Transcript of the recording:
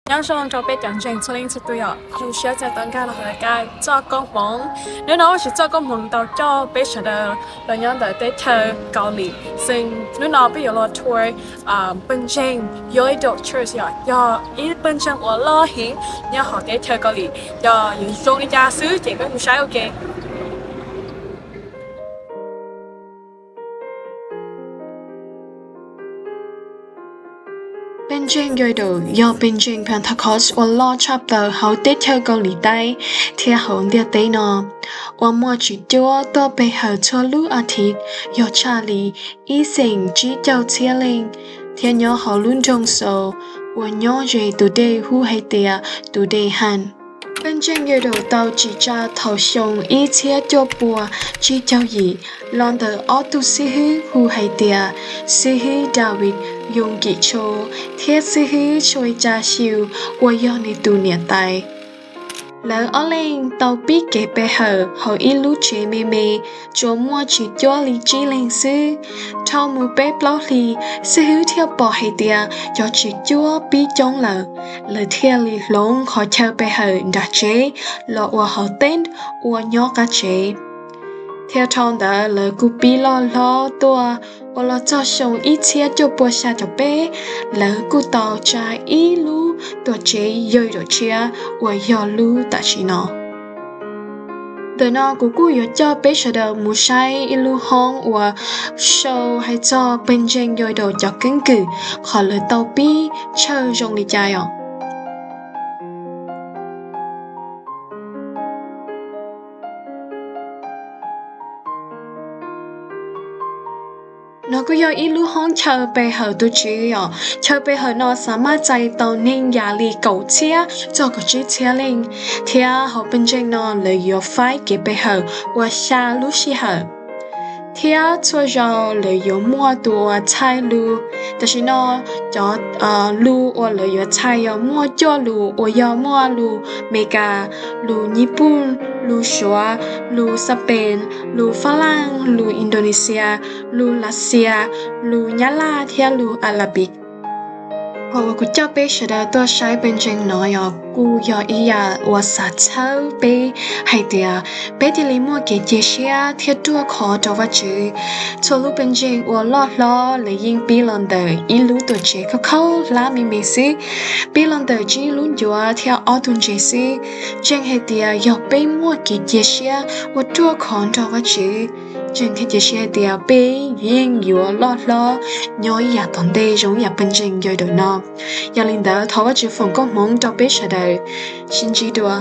Nyob zoo rau peb cov ntseeg txhua leej txhua tus yom, zoo siab txais tau nkag los hauv lawv kab txoj koob hmoov. Hnub no tsis txoj koob hmoov tau coj peb sawv daws los nyob ntawm teb chaws Kaus Lim, xwb hnub no peb yuav los tour pawg ntseeg Yoido Church yom, yog ib pawg ntseeg uas loj heev nyob hauv teb chaws Kaus Lim. Yog yuav zoo li cas xwb ces peb mus saib ua ke. Pawg ntseeg Yoido yog pawg ntseeg Pentecost uas loj tshaj plaws hauv teb chaws Kaus Lim Taib thiab hauv ntiaj teb no, uas muaj tswv cuab tuaj pe hawm txhua lub as thiv yog tshaj li ib xeem tsib caug txhiab leej, thiab nyob hauv lub nroog Xos uas nyob ze tus dej hu hais tias tus dej Haj. Pawg ntseeg Yoido tau tsim tsa thaum xyoo ib txhiab cuaj pua tsib caug yim los ntawm ob tug xib hwb hu hais tias xib hwb David Yun Kim Cho thiab xib hwb Sui Ca Siu uas yog nws tus niam tais. Lawv ob leeg tau pib kev pe hawm hauv ib lub tsev me me, tsuas muaj tswv cuab li tsib leeg xwb. Dhau mus peb plaub hlis, xib hwb thiaj pom hais tias cov tswv cuab pib coob lawm, lawv thiaj li hloov qhov chaw pe hawm nram tsev los ua hauv tent ua nyob qab tsev. Thiab dhau ntawd lawv kuj pib loj hlob tuaj, ua los txog xyoo ib txhiab cuaj pua xya caum peb, lawv kuj tau tsa ib lub tuam tsev Yoido tshiab uas yog lub tam sim no. Ntawm no kuv kuj yuav coj peb sawv daws mus saib ib lub hoob uas sau hais txog pawg ntseeg Yoido cov keeb kwm, qhov lawv tau pib tshawj zoo li cas os. No kuj yog ib lub hoob chaw pe hawm tus Tswv os. Chaw pe hawm no xav maj txais tau neeg yam li kaum txhiab txog kaum tsib txhiab leej, thiab hauv pawg ntseeg no lawv yuav faib kev pe hawm ua xya lub sij hawm, thiab txhua zaus lawv yuav muaj tus uas txhais lus. Tam sim no cov lus uas lawv yuav txhais yog muaj cuaj lus uas yog muaj lus Meskas, lus Nyij Pooj, lus Suav, lus Xapees, lus Fab Laj, lus Indonesia, lus Lav Xias, lus Nyab Laj thiab lus Arabic. Qhov uas kuv coj peb sawv daws tuaj saib pawg ntseeg no yog kuj yog ib yam uas xav txhawb peb hais tias peb thiaj li muaj kev cia siab thiab ruaj khov rau Vajtswv. Txhua lub pawg ntseeg uas loj hlob lawv yeej pib los ntawm ib lub tuam tsev khaub khaub hlab me me xwb, pib los ntawm tsib lub ncuav thiab ob tug ntses xwb. Ntseeg hais tias yog peb muaj kev cia siab uas ruaj khov nrog Vajtswv, ntseeg thiab cia siab hais tias peb yeej yuav loj hlob nyob ib yam tom ntej zoo ib yam pawg ntseeg Yoido no. Yog li ntawd thov Vajtswv foom koob hmoov rau peb sawv daws. Sib ntsib dua.